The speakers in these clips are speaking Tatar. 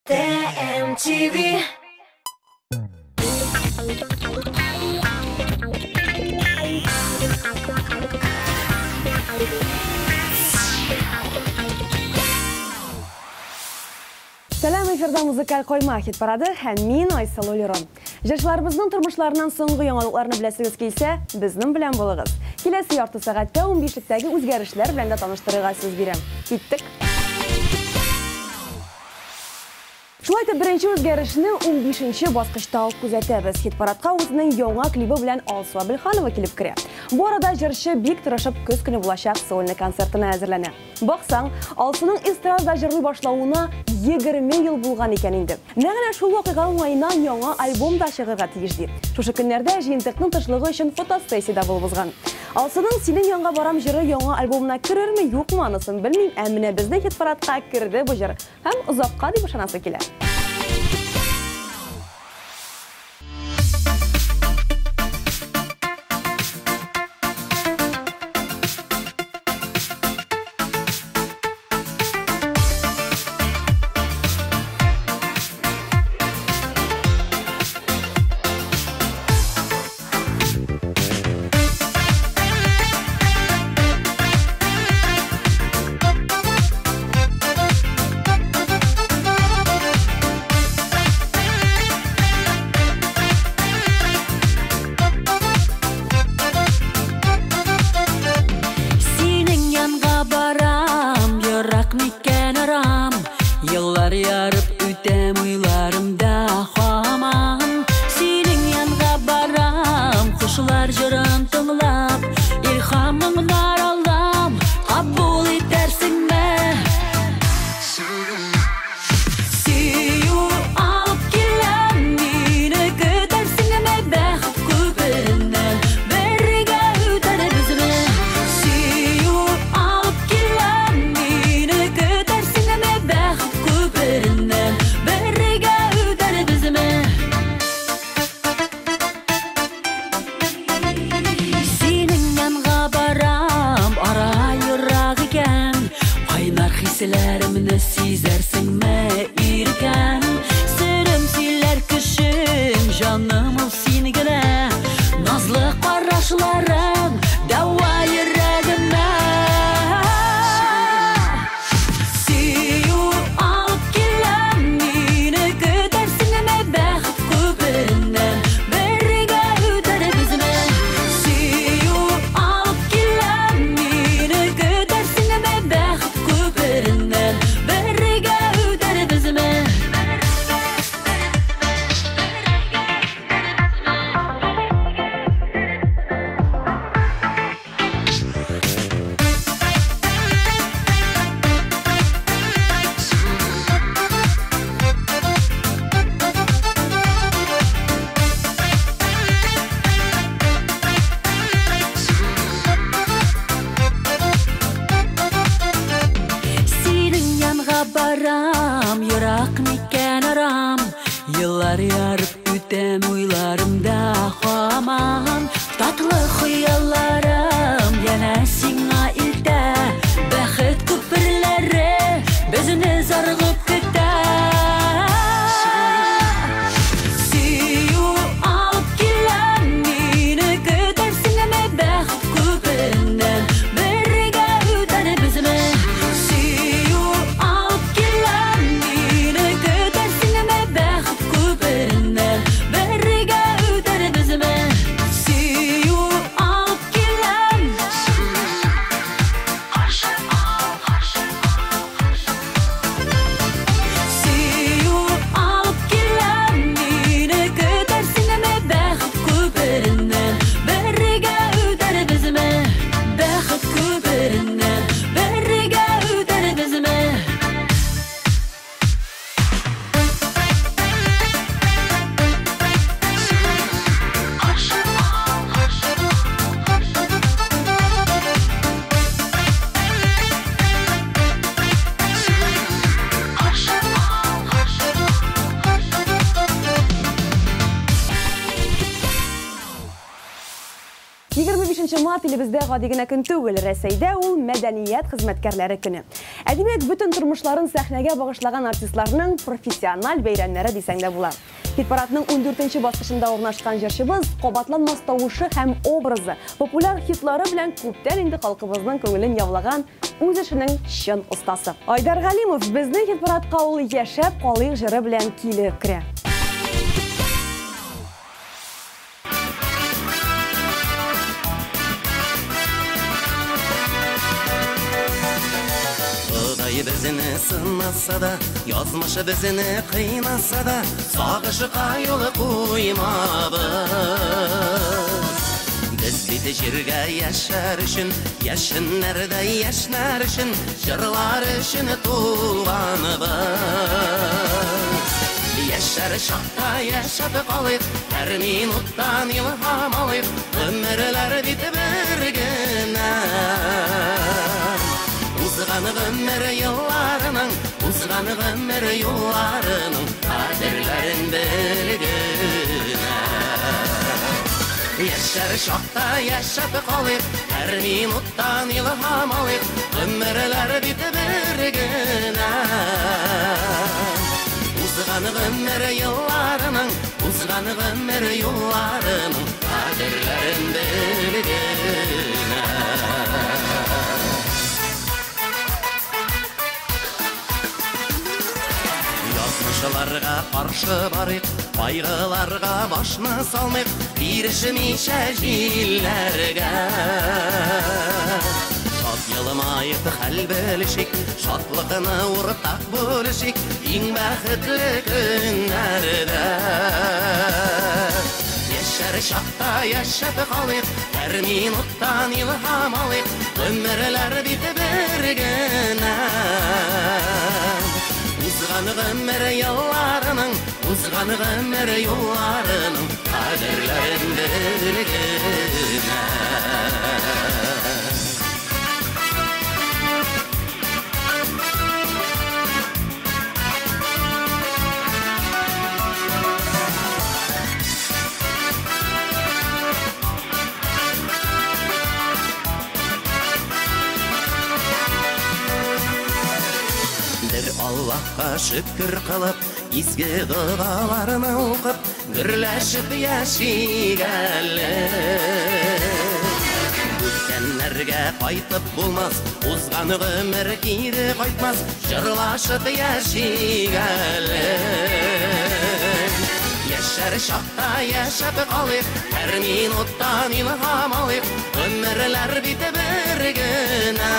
TMTV. Сәлам, эфирда музыкаль койма хит парады һәм мин Айсылу Лерон. Җырчыларыбызның тормышларыннан соңгы яңалыкларны беләсегез килсә, безнең белән булыгыз. Киләсе ярты сәгатьтә 15-лектәге үзгәрешләр белән дә таныштырырга сүз бирәм. Киттек. Шулай итеп, беренче үзгәрешне 15-нче баскычта ук күзәтәбез. Хит-парадка үзенең яңа клибы белән Алсу Әбелханова килеп керә. Бу арада җырчы бик тырышып көз көне булачак сольный концертына әзерләнә. Баксаң, Алсуның эстрадада җырлый башлавына 20 ел булган икән инде. Нәкъ менә шул вакыйга уңаеннан яңа альбом да чыгырга тиеш ди. Шушы көннәрдә җыентыкның тышлыгы өчен фотосессия дә булып узган. Алсуның «Синең янга барам» җыры яңа альбомына керерме, юкмы, анысын белмим, ә менә безнең хит-парадка керде бу җыр. Һәм озакка дип ышанасы килә. Синең янга барам, ерак микән арам, еллар ярып үтәм уйларымда һаман. Синең янга барам, кошлар җырын тыңлап, илһам моңнар алам, кабул итәрсеңме? Сөю алып киләм, мине көтәрсеңме бәхет күпереннән, бергә үтәрбезме? Сөю алып киләм, мине көтәрсеңме бәхет күпереннән, бергә үтәрбезме? Синең янга барам, ара ерак икән, кайнар хисләремне сизәрсеңме иркәм? Серем сөйләр кешем, җаным ул син генә, назлы карашларың дәва йөрәгемә. Сөю алып киләм, мине көтәрсеңме бәхет күпереннән, бергә үтәрбезме? Сөю алып киләм, мине көтәрсеңме бәхет күпереннән, бергә үтәрбезме? Синең янга барам, ерак микән арам, еллар ярып үтәм уйларымда һаман. Татлы хыялларым янә сиңа илтә, бәхет күперләре безне зарыгып көтә. Сөю алып киләм, мине көтәрсеңме бәхет күпереннән, бергә үтәрбезме? Сөю алып киләм, мине көтәрсеңме бәхет күпереннән, бергә үтәрбезме? Сөю алып 14 март илебездә гади генә көн түгел, Рәсәйдә ул мәдәният хезмәткәрләре көне. Ә димәк, бөтен тормышларын сәхнәгә багышлаган артистларның профессиональ бәйрәмнәре дисәң дә була. Хит-парадның 14 баскычында урнашкан җырчыбыз кабатланмас тавышы һәм образы, популяр хитлары белән күптән инде халкыбызның күңелен яулаган үз эшенең чын остасы. Айдар Галимов безнең хит-парадка ул Яшәп калыйк җыры белән килеп керә. Ходай безне сынаса да, язмышы безне кыйнаса да, сагышка юл куймабыз. Без бит җиргә яшәр өчен, яшеннәрдә яшьнәр өчен, җырлар өчен туганбыз. Яшәр чакта яшәп калыйк, һәр минуттан илһам алыйк, гомерләр бит бер генә. Узган гомер елларының, узган гомер юлларының кадерләрен белгенә. Яшәр чакта яшәп калыйк, һәр минуттан илһам алыйк, гомерләр бит бер генә. Узган гомер елларының, узган гомер юлларының кадерләрен белгенә. Язмышларга каршы барыйк, кайгыларга башны салмыйк, бирешмичә җилләргә. Шат елмаеп хәл белешик, шатлыкны уртак бүлешик, иң бәхетле көннәрдә. Яшәр чакта яшәп калыйк, һәр минуттан илһам алыйк, гомерләр бит бер генә. Узган гомер елларының, узган гомер юлларының кадерләрен белгенә. Бер Аллаһка шөкер кылып, изге догаларны укып, гөрләшеп яшик әле. Үткәннәргә кайтып булмас, узган гомер кире кайтмас, җырлашып яшик әле. Яшәр чакта яшәп калыйк, һәр минуттан илһам алыйк, гомерләр бит бер генә.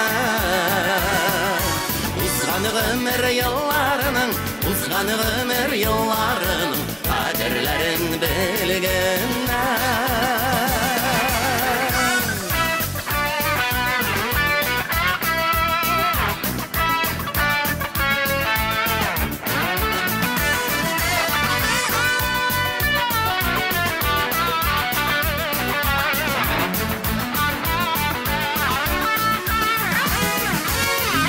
Узган гомер елларының, узган гомер елларының кадерләрен белгенә.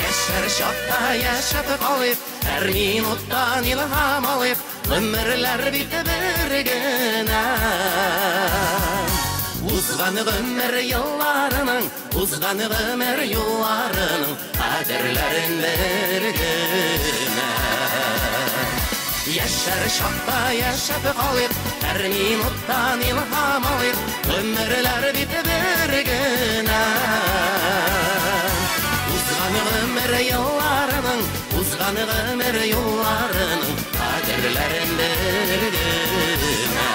Яшәр чакта яшәп калыйк, һәр минуттан илһам алыйк, гомерләр бит бер генә. Узган гомер елларының, узган гомер юлларының кадерләрен белгенә. Яшәр чакта яшәп калыйк, һәр минуттан илһам алыйк, гомерләр бит бер генә. Узган гомер елларының, узган гомер юлларының кадерләрен белгенә.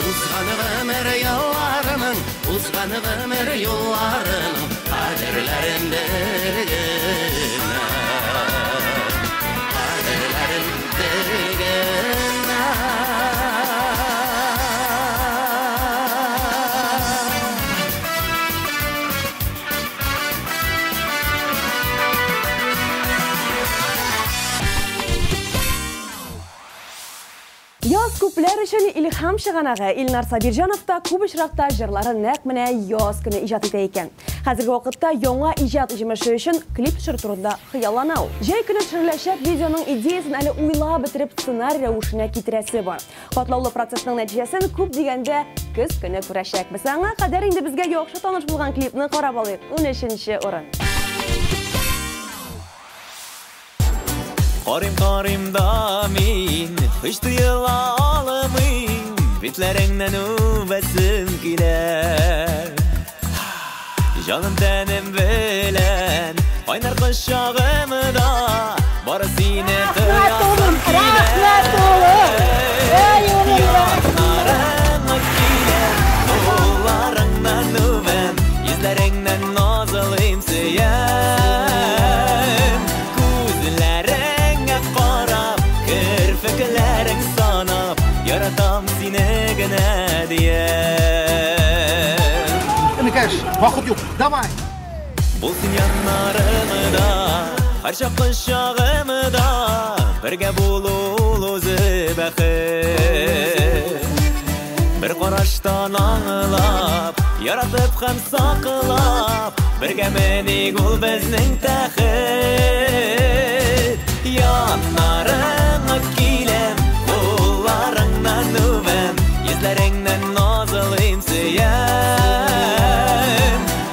Узган гомер елларының, узган гомер юлларының кадерләрен белгенә. Кадерләрен белгенә. Яз күпләр өчен илһам чыганагы. Илнар Сабирҗанов та күп очракта җырларын нәкъ менә яз көне иҗат итә икән. Хәзерге вакытта яңа иҗат җимеше өчен клип төшерү турында хыяллана ул. Җәй көне төшереләчәк видеоның идеясын әле уйлап бетереп сценарий рәвешенә китерәсе бар. Катлаулы процессның нәтиҗәсен күп дигәндә көз көне күрәчәкбез. Аңа кадәр инде безгә яхшы таныш булган клипны карап алыйк. 13 урын. Карыйм, карыйм да мин, һич тыела алмыйм, битләреңнән үбәсем килә. Җаным тәнем белән кайнар кочагымда бары сине тоясым килә. Рәхмәт, улым! Әй, улым, Яннарыңа киләм, кулларыңнан үбәм, йөзләреңнән назлыйм, сөям. Күзләреңә карап, керфекләрең санап, яратам сине генә диям. Энекәш, вакыт юк, давай! Булсын яннарымда, һәрчак кочагымда, бергә булу ул үзе бәхет. Бер караштан аңлап, яратып һәм саклап, бергә меник ул безнең тәхет. Яннарыңа киләм, кулларыңнан үбәм, йөзләреңнән назлыйм, сөям.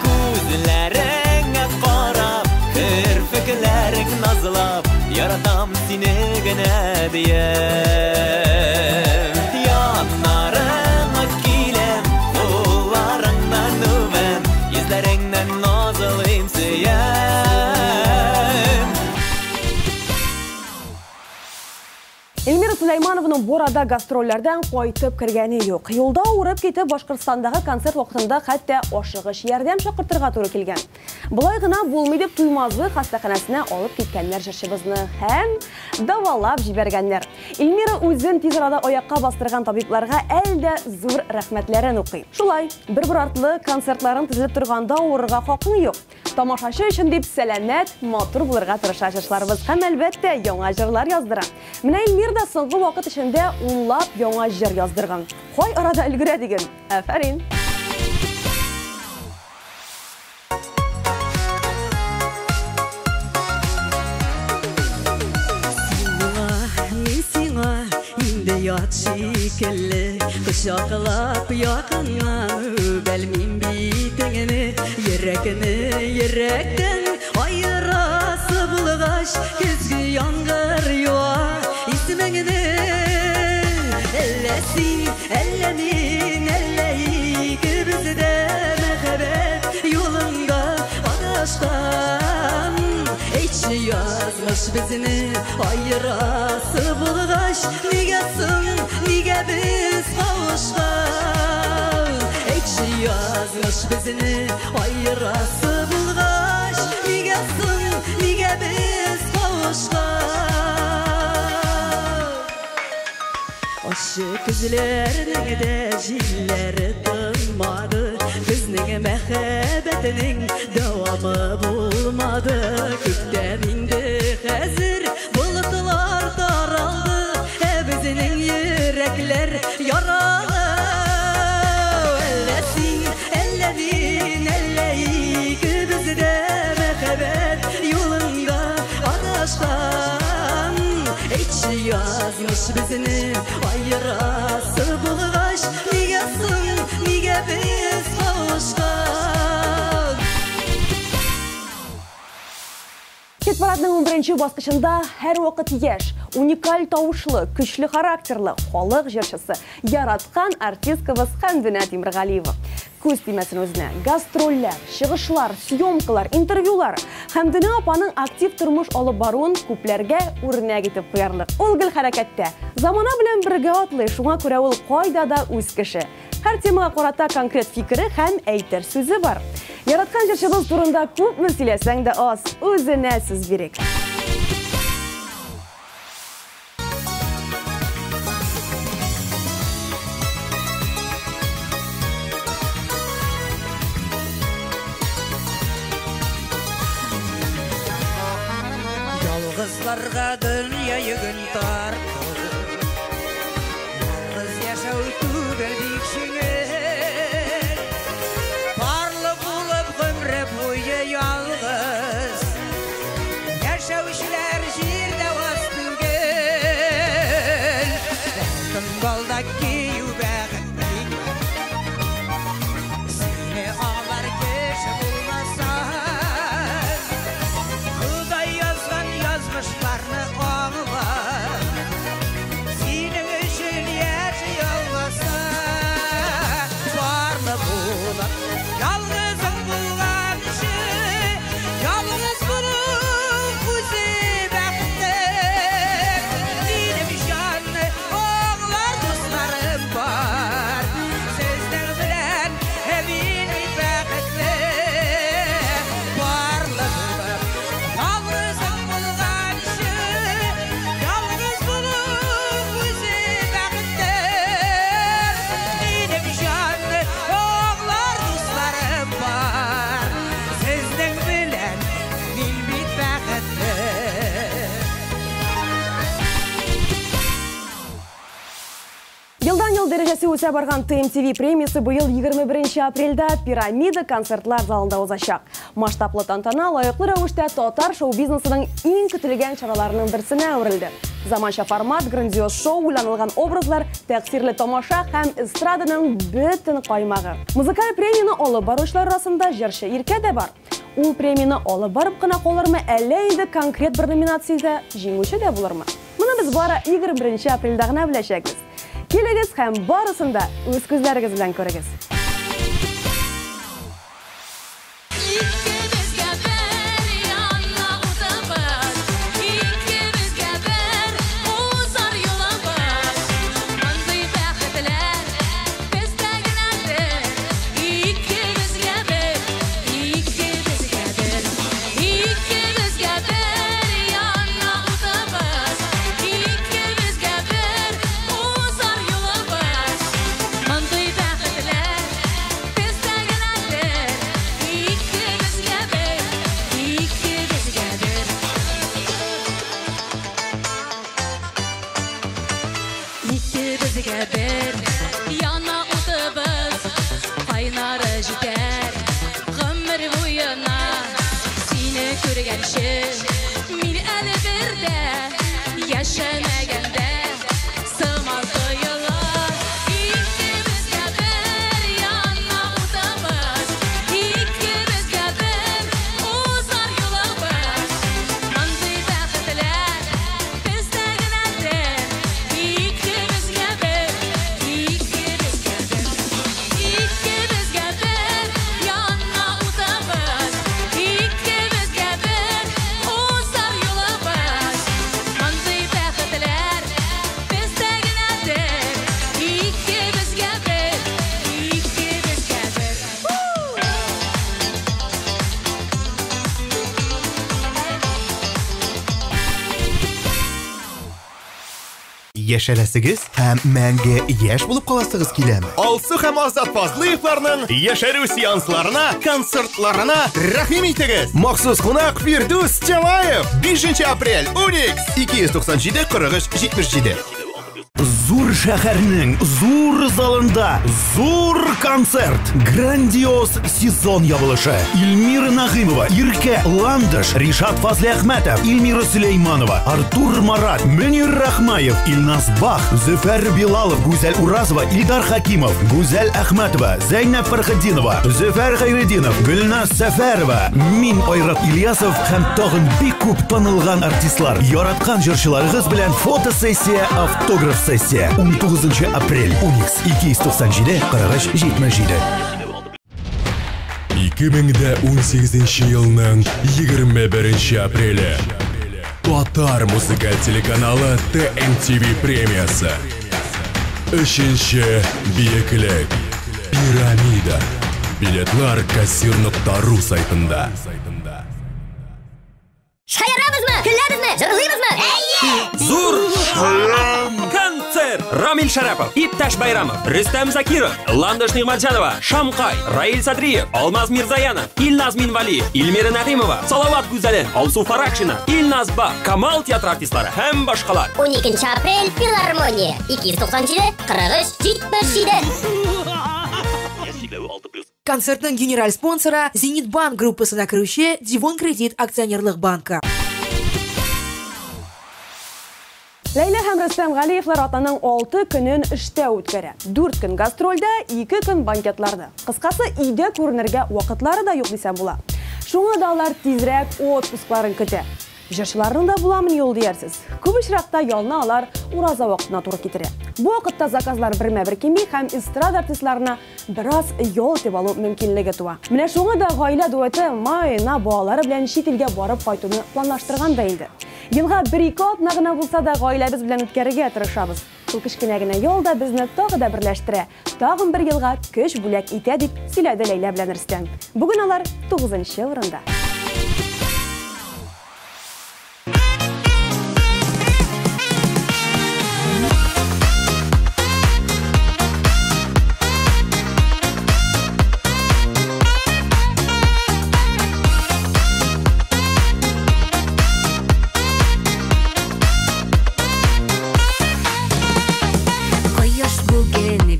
Күзләреңә карап, керфекләрең назлап, яратам сине генә диям. Яннарыңа киләм, кулларыңнан үбәм, йөзләреңнән назлыйм, сөям. Эльмира Сулейманованың бу арада гастрольләрдән кайтып кергәне юк. Юлда урып китеп Башкортстандагы концерт вакытында хәтта ашыгыч ярдәм чакыртырга туры килгән. Болай гына булмый дип Туймазы хастаханәсенә алып киткәннәр җырчыбызны һәм дәвалап җибәргәннәр. Эльмира үзен тиз арада аякка бастырган табибларга әле дә зур рәхмәтләрен укый. Шулай, бер-бер артлы концертларын тезелеп торганда авырырга хакың юк. Тамашачы өчен дип сәламәт, матур булырга тырыша җырчыларыбыз һәм әлбәттә яңа җырлар яздыра. Менә Эльмира да соңгы вакыт эчендә унлап яңа җыр яздырган. Кай арада өлгерә диген. Афәрин. Мин сиңа инде ят шикелле, кочаклап якыннан үбәлмим битеңне, йөрәкне йөрәктән аерасы булгач, көзге яңгыр юа исемеңне. Әллә син, әллә мин, әллә икебез дә мәхәббәт юлында адашкан. Әйтче, язмыш безне аерасы булгач, нигә соң, нигә без кавышкан? Әйтче, язмыш безне аерасы булгач, нигә соң, нигә без кавышкан? Ачы күзләрнең дә җилләре тынмады, безнең мәхәббәтнең дәвамы булмады. Күктән инде хәзер болытлар таралды, ә безнең йөрәкләр яралы. Әллә син, әллә мин, әллә икебез дә мәхәббәт юлында адашкан. Әйтче, язмыш безне аерасы булгач, нигә соң, нигә без кавышкан? Хит-парадның 11 баскычында һәрвакыт яшь, уникаль тавышлы, көчле характерлы халык җырчысы, яраткан артисткабыз Хәмдүнә Тимергалиева. Күз тимәсен үзенә. Гастрольләр, чыгышлар, съемкалар, интервьюлар. Хәмдүнә апаның актив тормыш алып баруын күпләргә үрнәк итеп куярлык. Ул гел хәрәкәттә. Замана белән бергә атлый, шуңа күрә ул кайда да үз кеше. Һәр темага карата конкрет фикере һәм әйтер сүзе бар. Яраткан җырчыбыз турында күпме сөйләсәң дә аз, үзенә сүз бирик. Ялгызларга дөнья йөген тарту, ялгыз яшәү түгел бик җиңел. Парлы булып гомре буе ялгыз яшәүчеләр җирдә аз түгел. Алтын балда кию бәхет бик, Дәрәҗәсе үсә барган TMTV премиясе быел 21 апрельдә Пирамида концертлар залында узачак. Масштаблы тантана лаеклы рәвештә татар шоу-бизнесының иң көтелгән чараларының берсенә әверелде. Заманча формат, грандиоз шоу, уйланылган образлар, тәэсирле тамаша һәм эстраданың бөтен каймагы. Музыкаль премияне алып баручылар арасында җырчы Иркә дә бар. Ул премияне алып барып кына калырмы, әллә инде конкрет бер номинациядә җиңүче дә булырмы? Моны без бары 21 апрельдә генә беләчәкбез. Килегез һәм барысын да үз күзләрегез белән күрегез. Икебезгә бер яна утыбыз, икебезгә бер узар юлыбыз. Мондый бәхетләр бездә генәдер. Икебезгә бер, икебезгә бер, икебезгә бер яна утыбыз, икебезгә бер узар юлыбыз. Мондый бәхетләр бездә генәдер. Икебезгә бер, икебезгә бер. Икебезгә бер яна утыбыз, кайнары җитәр гомер буена. Сине күргәнче мин әле бер дә яшәмәгәндә сыман тоела. Икебезгә бер яна утыбыз, икебезгә бер узар юлыбыз. Мондый бәхетләр бездә генәдер. Икебезгә бер, икебезгә бер, икебезгә бер яна утыбыз, икебезгә бер узар юлыбыз. Мондый бәхетләр бездә генәдер. Икебезгә бер, икебезгә бер. Яшәрәсегез һәм мәңге яшь булып каласыгыз киләме? Алсу һәм Азат Фазлыевларның яшәрү сеансларына, концертларына рәхим итегез. Махсус кунак Фирдүс Тямаев. 5 апрель, Уникс 297 43 77. Зур шәһәрнең зур залында зур концерт. Грандиоз сезон ябылышы. Эльмира Нагыймова, Иркә, Ландыш, Ришат Фазлиәхмәтов, Эльмира Сөләйманова, Артур Марат, Мөнир Рахмаев, Илназ Бах, Зөфәр Билалов, Гүзәл Уразова, Илдар Хакимов, Гүзәл Әхмәтова, Зәйнәб Фәрхетдинова, Зөфәр Хәйретдинов, Гөлназ Сәфәрова, мин Айрат Ильясов һәм тагын бик күп танылган артистлар. Яраткан җырчыларыгыз белән фотосессия, автограф сессия. 19 апрель, Уникс 297 43 77. 2018 елның 21 апреле. Татар музыкаль телеканалы TMTV премиясе. Өченче биеклек. Пирамида. Билетлар кассир.ру сайтында. Шаярабызмы? Көләбезме? Җырлыйбызмы? Әйе! Зур концерт! Рамил Шарапов, Иптәш Байрамов, Рөстәм Закиров, Ландыш Нигъмәтҗанова, Шамкай, Раил Садриев, Алмаз Мирзаянов, Илназ Минвалиев, Эльмира Нәгыймова, Салават Гүзәлен, Алсу Фаракшина, Илназ Ба, Камал театры артистлары һәм башкалар. 12 апрель, Филармония. 297 43 77. Концертның генераль спонсоры Зенит Банк группасына керүче Дивон Кредит акционерлык банкы. Ләйлә һәм Рөстәм Галиевлар атнаның 6 көнен эштә үткәрә. 4 көн гастрольдә, 2 көн банкетларда. Кыскасы, өйдә күренергә вакытлары да юк дисәм була. Шуңа да алар тизрәк отпускларын көтә. Җырчыларның да буламыни ул диярсез. Күп очракта ялны алар ураза вакытына туры китерә. Бу вакытта заказлар бермә-бер кими һәм эстрада артистларына бераз ял итеп алу мөмкинлеге туа. Менә шуңа да гаилә дуэты май аена балалары белән чит илгә барып кайтуны планлаштырган да инде. Елга 1-2 атна гына булса да гаиләбез белән үткәрергә тырышабыз. Шул кечкенә генә ял да безне тагы да берләштерә, тагын бер елга көч бүләк итә дип сөйләде Ләйлә белән Рөстәм. Бүген алар 9 урында. Кояш бүген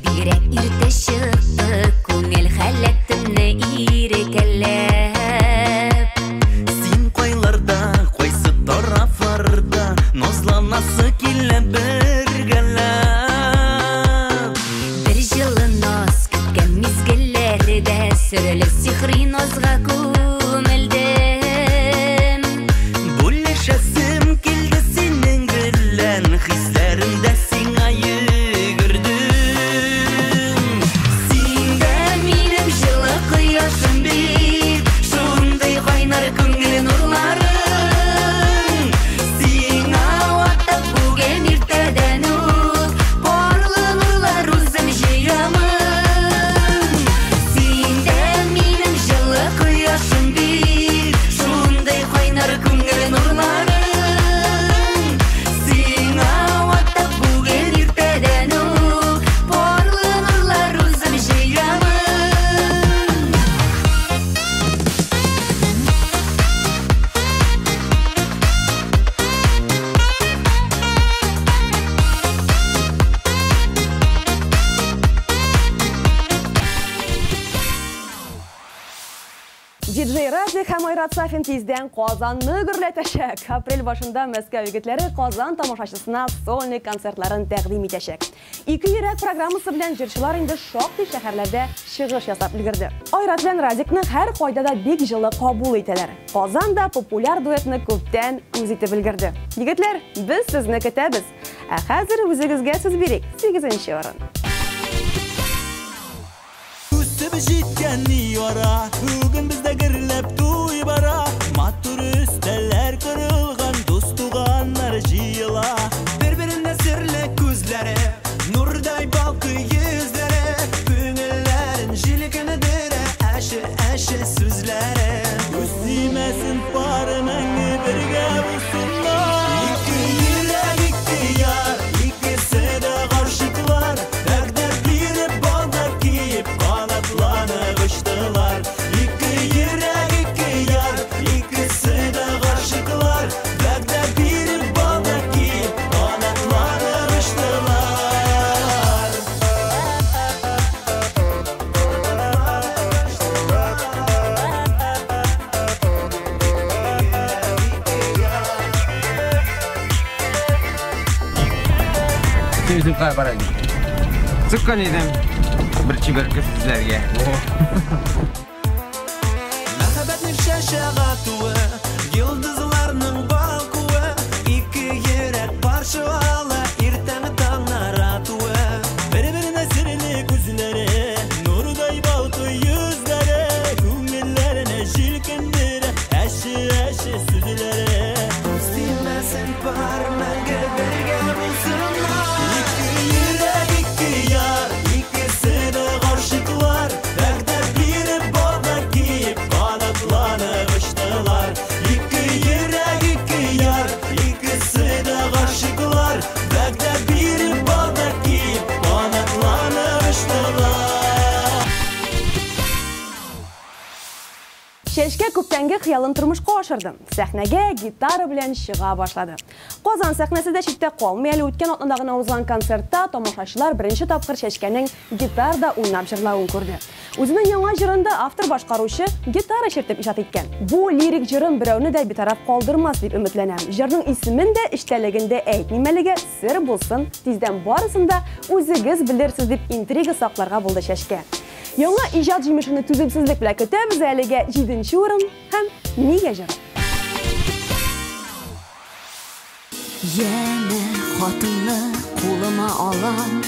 бергәләп. Бер җылы наз көткән мизгелләрдә серле сихри назга күмелдем. Бүлешәсем килде синең белән, хисләремдә сиңа йөгердем. Син дә минем җылы кояшым бит, шундый кайнар күңел нурларың. Сиңа атап бүген иртәдән үк парлы нурлар үзем җыямын. Син дә минем җылы кояшым бит, шундый кайнар күңел нурларың. Сиңа атап бүген иртәдән үк парлы нурлар үзем җыямын. Диджей Радик һәм Айрат Сафин тиздән Казанны гөрләтәчәк. Апрель башында Мәскәү егетләре Казан тамашачысына сольный концертларын тәкъдим итәчәк. Ике йөрәк программасы белән җырчылар инде шактый шәһәрләрдә чыгыш ясап өлгерде. Айрат белән Радикны һәр кайда да бик җылы кабул итәләр. Казан да популяр дуэтны күптән үз итеп өлгерде. Егетләр, без сезне көтәбез. Ә хәзер үзегезгә сүз бирик. 8-нче урын. Үсеп җиткән яра, бүген бездә гөрләп туй бара. Матур өстәлләр корылган, дус туганнар җыела. Бер-беренә серле күзләре, нурдай балкый йөзләре, күңелләрен җилкендерә әче-әче сүзләре. Күз тимәсен пары мәңге бергә булсыннар. Ике йөрәк, ике яр, икесе дә гашыйклар. Вәгъдә биреп, балда киеп, канатланып очтылар. Ике йөрәк, ике яр, икесе дә гашыйклар. Вәгъдә биреп, балда киеп, канатланып очтылар. Үзем кая бара идем. Чыккан идем. Бер чибәр кыз эзләргә. Мәхәббәтнең чәчәк атуы, йолдызларның балкуы, ике йөрәк пар чуала, иртәнге таңнар атуы. Бер-беренә серле күзләре, нурдай балкый йөзләре, күңелләренә җилкендерә әче-әче сүзләре. Күз тимәсен пар мәңге бергә булсыннар. Ике йөрәк, ике яр, икесе дә гашыйклар. Вәгъдә биреп, балда киеп, канатланып очтылар. Ике йөрәк, ике яр, икесе дә гашыйклар. Вәгъдә биреп, балда киеп, канатланып очтылар. Чәчкә күптәнге хыялын тормышка ашырды. Сәхнәгә гитара белән чыга башлады. Казан сәхнәсе дә читтә калмый. Әле үткән атнада гына узган концертта тамашачылар беренче тапкыр Чәчкәнең гитарда уйнап җырлавын күрде. Үзенең яңа җырында автор башкаручы гитара чиртеп иҗат иткән. Бу лирик җырын берәүне дә битараф калдырмас дип өметләнәм. Җырның исемен дә, эчтәлеген дә әйтмим әлегә, сер булсын. Тиздән барысын да үзегез белерсез дип интрига сакларга булды Чәчкә. Яңа иҗат җимешен түземсезлек белән көтәбез. Әлегә 7-нче урын һәм нигә җыры. Янә хатыңны кулыма алам,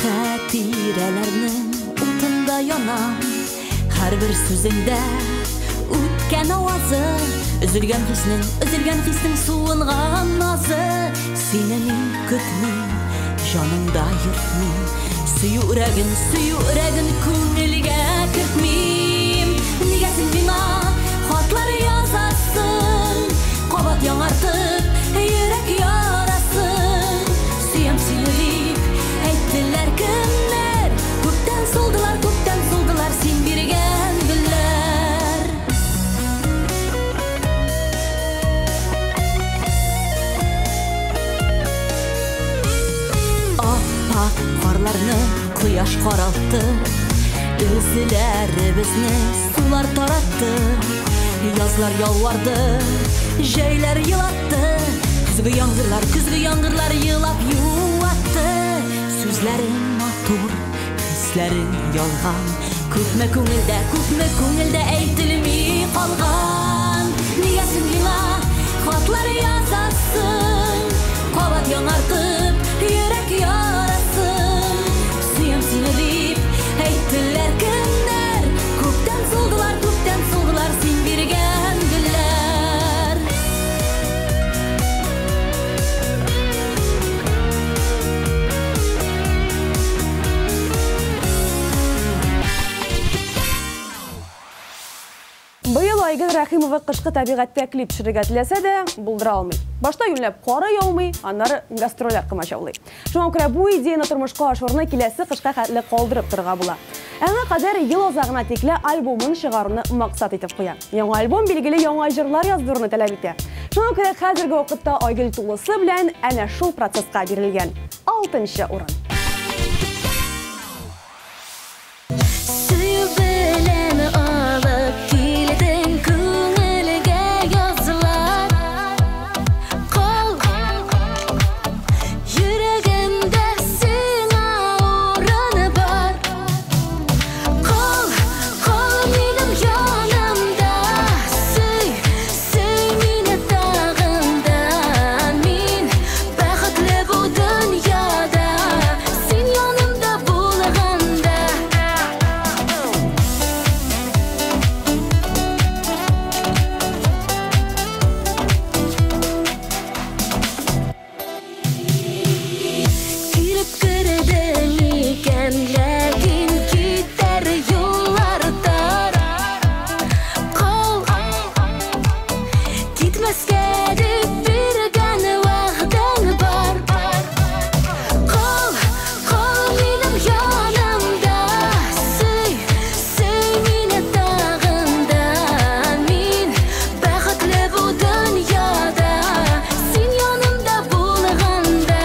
хатирәләрнең утында янам. Һәрбер сүзеңдә үткән авазы, өзелгән хиснең, өзелгән хиснең суынган назы. Сине мин көтмим, җанымда йөртмим, сөю өрәген, сөю өрәген күңелгә кертмим. Нигә син миңа хатлар язасың, кабат яңартып йөрәк ярасын? Сөям сине дип әйттеләр кемнәр, күптән солдылар, күптән солдылар син биргән гөлләр. Ап-ак карларны кояш каралтты, Үзләребезне сулар таратты. Язлар ялварды, җәйләр елатты. Көзге яңгырлар, көзге яңгырлар елап юатты. Сүзләрең матур, хисләрең ялган. Күпме күңелдә, күпме күңелдә әйтелми калган. Нигә син миңа хатлар язасың? Кабат яңартып йөрәк ярасын. Сөям сине дип әйттеләр кемнәр? Күптән сулдылар, күптән сулдылар син биргән гөлләр. Быел Айгөл Рәхимова кышкы табигатьтә клип төшерергә теләсә дә, булдыра алмый. Башта юньләп кары яумый, аннары гастрольләр комачаулый. Шуңа күрә бу идеяны тормышка ашыруны киләсе кышка хәтле калдырып торырга була. Аңа кадәр ел азагына тикле альбомын чыгаруны максат итеп куя. Яңа альбом билгеле яңа җырлар яздыруны таләп итә. Шуңа күрә хәзерге вакытта Айгөл тулысы белән әнә шул процесска бирелгән. 6-нчы урын. Сөю белән алып килдең күңелгә язлар. Кал йөрәгемдә сиңа урын бар. Кал, кал минем янымда. Сөй, сөй мине тагын да. Мин бәхетле бу дөньяда. Син янымда булганда. Килеп кердең икән, ләкин китәр юллар тар. Кал, китмәскә дип биргән вәгъдәң бар. Кал, кал минем янымда. Сөй, сөй мине тагын да. Мин бәхетле бу дөньяда. Син янымда булганда.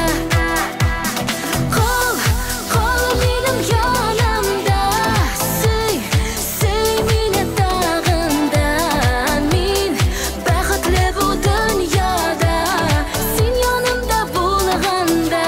Кал, кал минем янымда. Сөй, сөй мине тагын да. Мин бәхетле бу дөньяда. Син янымда булганда.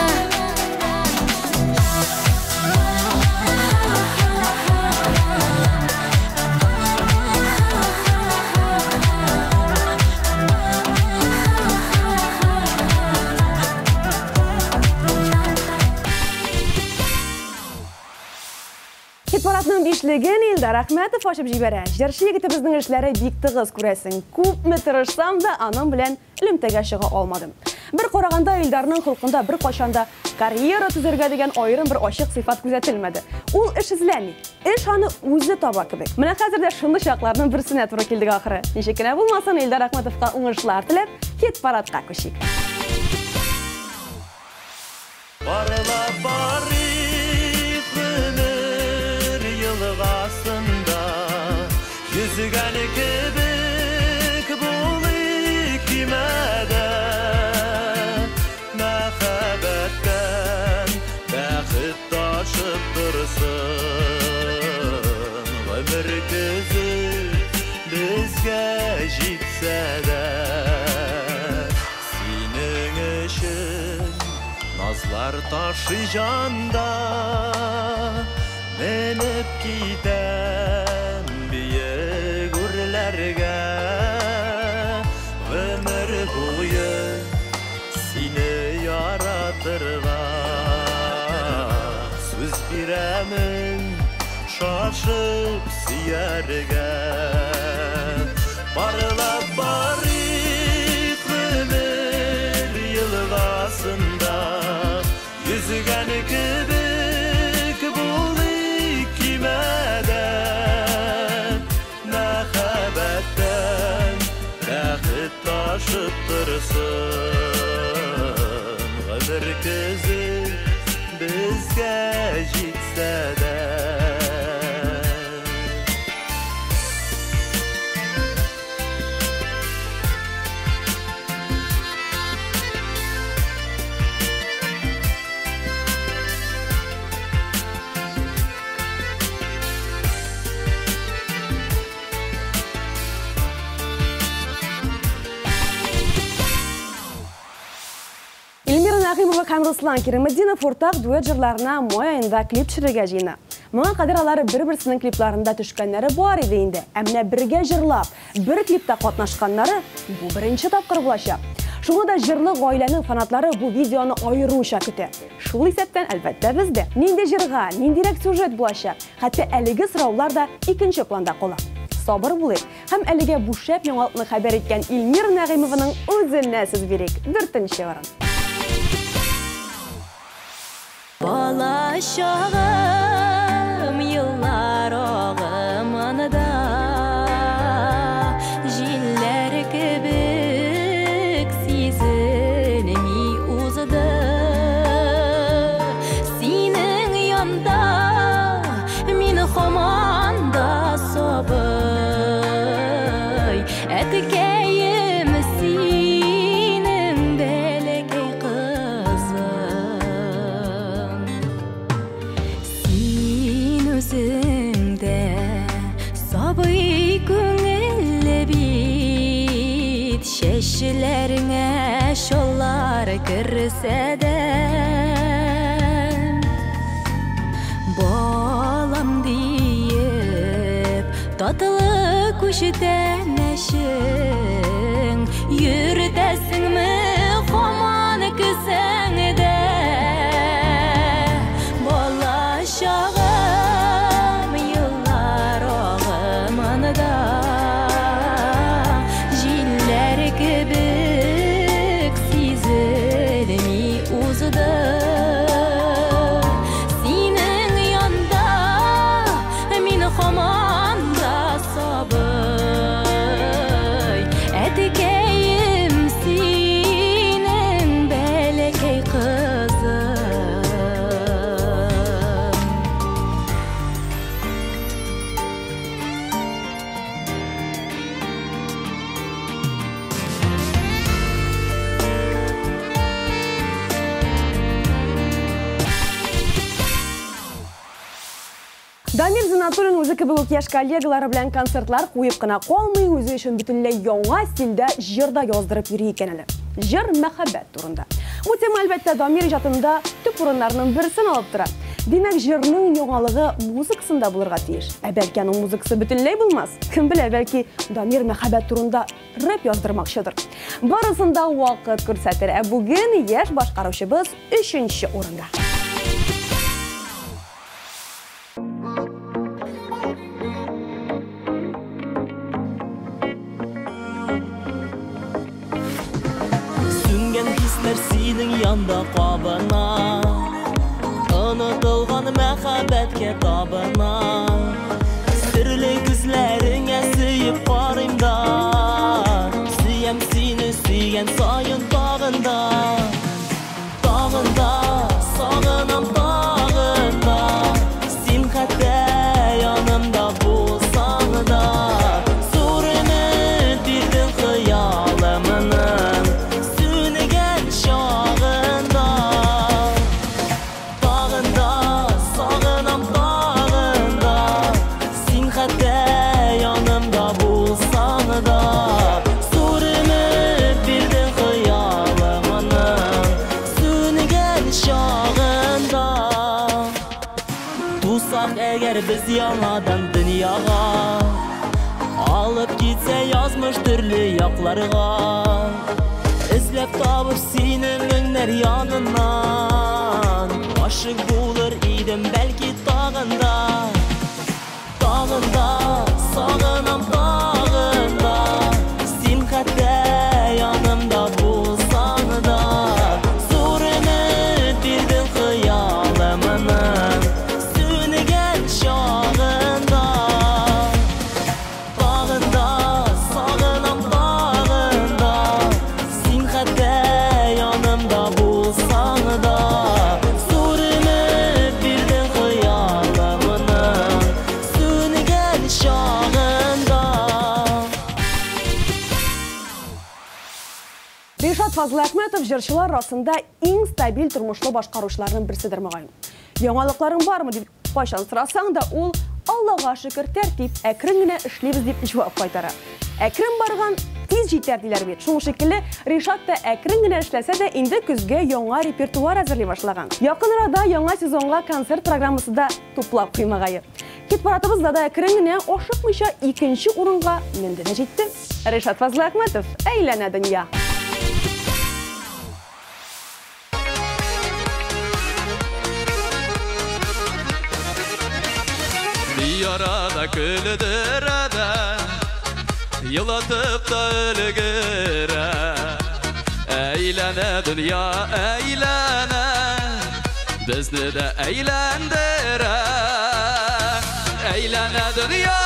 Хит-парадның бишлеген Илдар Әхмәтов ачып җибәрә. Җырчы егетебезнең эшләре бик тыгыз күрәсең. Күпме тырышсам да, аның белән элемтәгә чыга алмадым. Бер караганда Илдарның холкында бер кайчан да карьера төзергә дигән аерым бер ачык сыйфат күзәтелмәде. Ул эш эзләми. Эш аны үзе таба кебек. Менә хәзер дә шундый чакларның берсенә туры килдек ахыры. Ничек кенә булмасын, Илдар Әхмәтовка уңышлар теләп, хит-парадка күчик. Парлап барыйк гомер елгасында, йөзгән кебек булыйк көймәдә. Мәхәббәттән бәхет ташып торсын, гомер көзе безгә җитсә дә. Синең өчен назлар ташый җанда, менеп китәм биек үрләргә. Гомер буе сине яратырга сүз бирәмен, шашып сөяргә. Парлап барыйк гомер елгасында, йөзгән кебек булыйк көймәдә. Мәхәббәттән бәхет ташып торсын, гомер көзе безгә җитсә дә. Нәгыймова һәм Руслан Кираметдинов уртак дуэт җырларына май аенда клип төшерергә җыена. Моңа кадәр алар бер-берсенең клипларында төшкәннәре бар иде инде. Ә менә бергә җырлап, бер клипта катнашканнары бу беренче тапкыр булачак. Шуңа да җырлы гаиләнең фанатлары бу видеоны аеруча көтә. Шул исәптән, әлбәттә, без дә. Нинди җырга, ниндирәк сюжет булачак? Хәтта әлеге сораулар да икенче планда кала. Сабыр булыйк һәм әлегә бу шәп яңалыкны хәбәр иткән Илмира Нәгыймованың үзенә сүз бирик. Дүртенче урын. Бала чагым еллар агымында җилләр кебек сизелми узды. Синең янда мин һаман да сабый, әткәем синең бәләкәй кызың. Син үзең дә сабый күңелле бит, чәчләреңә чаллар керсә дә. Балам диеп, татлы күчтәнәчең йөртәсеңме һаман кесәңдә? Бала чагым еллар агымында җилләр кебек сизелми узды. Синең янда мин һаман да сабый, әткәем синең бәләкәй кызың. Дамир Зиннатуллин үзе кебек үк яшь коллегалары белән концертлар куеп кына калмый, үзе өчен бөтенләй яңа стильдә җыр да яздырып йөри икән әле. Җыр мәхәббәт турында. Бу тема, әлбәттә, Дамир иҗатында төп урыннарның берсен алып тора. Димәк, җырның яңалыгы музыкасында булырга тиеш. Ә бәлки аның музыкасы бөтенләй булмас? Кем белә, бәлки Дамир мәхәббәт турында рэп яздырмакчыдыр. Барысын да вакыт күрсәтер. Ә бүген яшь башкаручыбыз өченче урында. Сүнгән хисләр синең янда кабына, онытылган мәхәббәткә табына. Серле күзләреңә сөеп карыйм да, сөям сине сөйгән саен тагын да, тагын да, сагынам тагын да. Син хәтта янымда булсаң да, зур өмет бирдең хыялымның сүнгән чагында. Тагын да, сагынам тагын да, син хәтта янымда булсаң да, зур өмет бирдең хыялымның сүнгән чагында. Тусак әгәр без яңадан дөньяга, алып китсә язмыш төрле якларга, эзләп табып сине меңнәр яныннан, гашыйк булыр идем бәлки тагын да, тагын да, сагынам тагын да. Син хәтта янымда булсаң да, зур өмет бирдең хыялымның сүнгән чагында. Тагын да, сагынам тагын да, син хәтта янымда булсаң да, зур өмет бирдең хыялымның сүнгән чагында. Ришат Фазлыәхмәтов җырчылар арасында иң стабиль тормышлы башкаручыларның берседер мөгаен. Яңалыкларың бармы дип кайчан сорасаң да, ул Аллага шөкер, тәртип, әкрен генә эшлибез дип җавап кайтара. Әкрен барган тиз җитәр диләр бит. Шуның шикелле Ришат та әкрен генә эшләсә дә инде көзгә яңа репертуар әзерли башлаган. Якын арада яңа сезонга концерт программасы да туплап куймагае. Хит-парадыбызда да әкрен генә ашыкмыйча икенче урынга менде дә җитте. Ришат Фазлыәхмәтов, Әйләнә дөнья. Yarada küldüre de, yılatıp da ölgüre. Eylene dünya eylene, bizni de eğlendire. Eylene dünya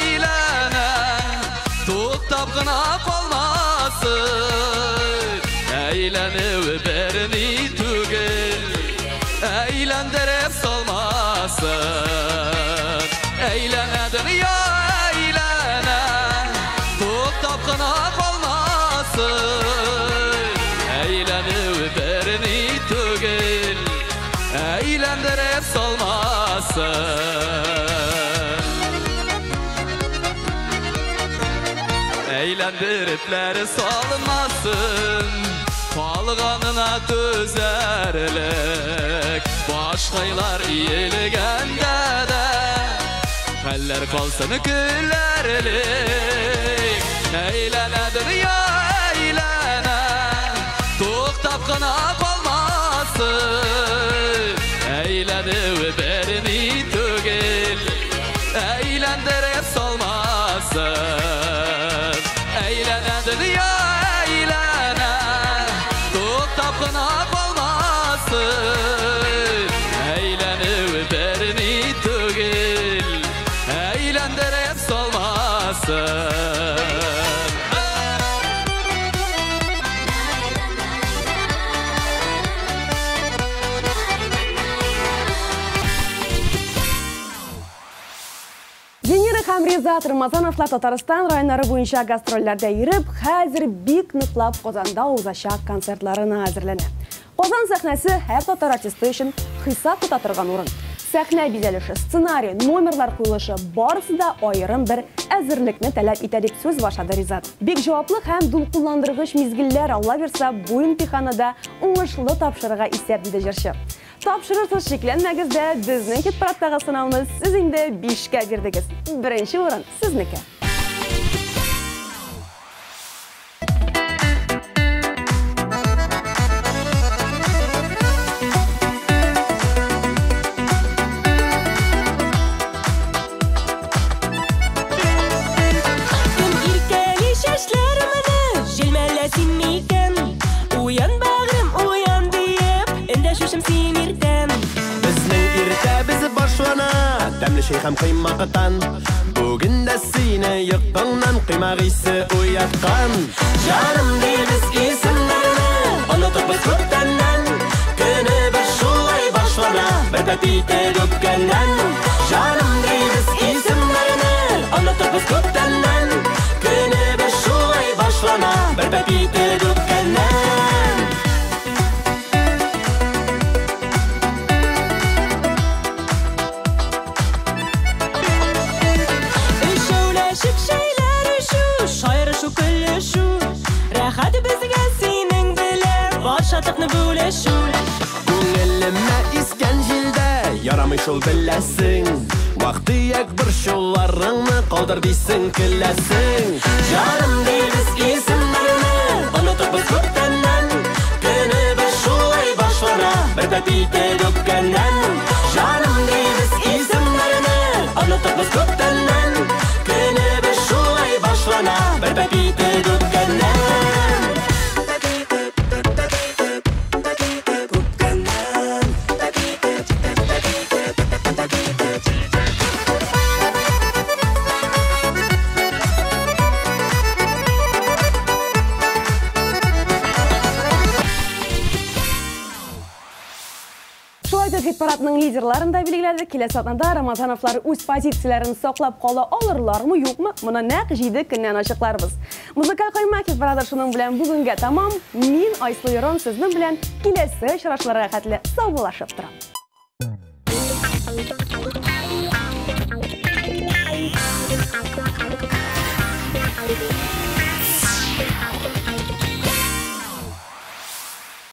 eylene, tuttap gına kalmasın. Eğlenip birini tügül, eğlendirip salmasın. Eylene dünya eylene, tuttap gına kalmasın. Eğlenip birini tügül, eğlendirip salmasın. Eğlendiripler salmasın, kalganına tüzerlik. Başkaylar iyilgende de, Haller kalsın küllerlik. Eylene dünya eylene, tuttap gına kalmasın. Eğlenip birini tügül, eğlendirip salmasın. Eylene dünya eylene, tuttap gına kalmasın. Eğlenip birini tügül, eğlendirip salmasın. Венера һәм Ризат Рамазановлар Татарстан районнары буенча гастрольләрдә йөреп, хәзер бик ныклап Казанда узачак концертларына әзерләнә. Казан сәхнәсе һәр татар артисты өчен хисап тота торган урын. Сәхнә бизәлеше, сценарий, номерлар куелышы барысы да аерым бер әзерлекне таләп итә дип сүз башлады Ризат. Бик җаваплы һәм дулкынландыргыч мизгелләр, Алла бирсә, бу имтиханны да уңышлы тапшырырга исәп, диде җырчы. Тапшырырсыз, шикләнмәгез дә, безнең хит-парадтагы сынауны сез инде 5-кә бирдегез. Беренче урын сезнеке. Кем иркәли чәчләремне, җилмәлә син микән? Уян, бәгърем, уян диеп, эндәшүчем син иртән. Безнең иртәбез башлана, тәмле чәй һәм коймактан. Бүген дә сине йокыңнан коймак исе уяткан. Җаным дибез исемнәрне, онытып без күптәннән. Көнебез шулай башлана, бер тәти итеп үпкәннән. Җаным дибез исемнәрне, онытып без күптәннән. Көнебез шулай башлана, бер тәти итеп үпкәннән. Өчәүләшеп чәйләр эчү, шаярышу, көлешү, рәхәт безгә синең белән бар шатлыкны бүлешү. Күңелемә искән җилдә ярамый шул, беләсең. Вак-төяк борчуларыңны калдыр дисең, көләсең. Җаным дибез исемнәрне, онытып без күптәннән. Көнебез шулай башлана, бер тәти итеп үпкәннән. Җаным дибез исемнәрне, онытып без күптәннән. Көнебез шулай башлана, бер тәти итеп үпкәннән. Шулай итеп, хит-парадның лидерларын да билгеләдек. Киләсе атнада Рамазановлар үз позицияләрен саклап кала алырлармы, юкмы? Моны нәкъ 7 көннән ачыкларбыз. Музыкаль каймак хит-парады шуның белән бүгенгә тамам. Мин Айсылу Ярон сезнең белән киләсе очрашуларга хәтле саубуллашып торам. Thank you.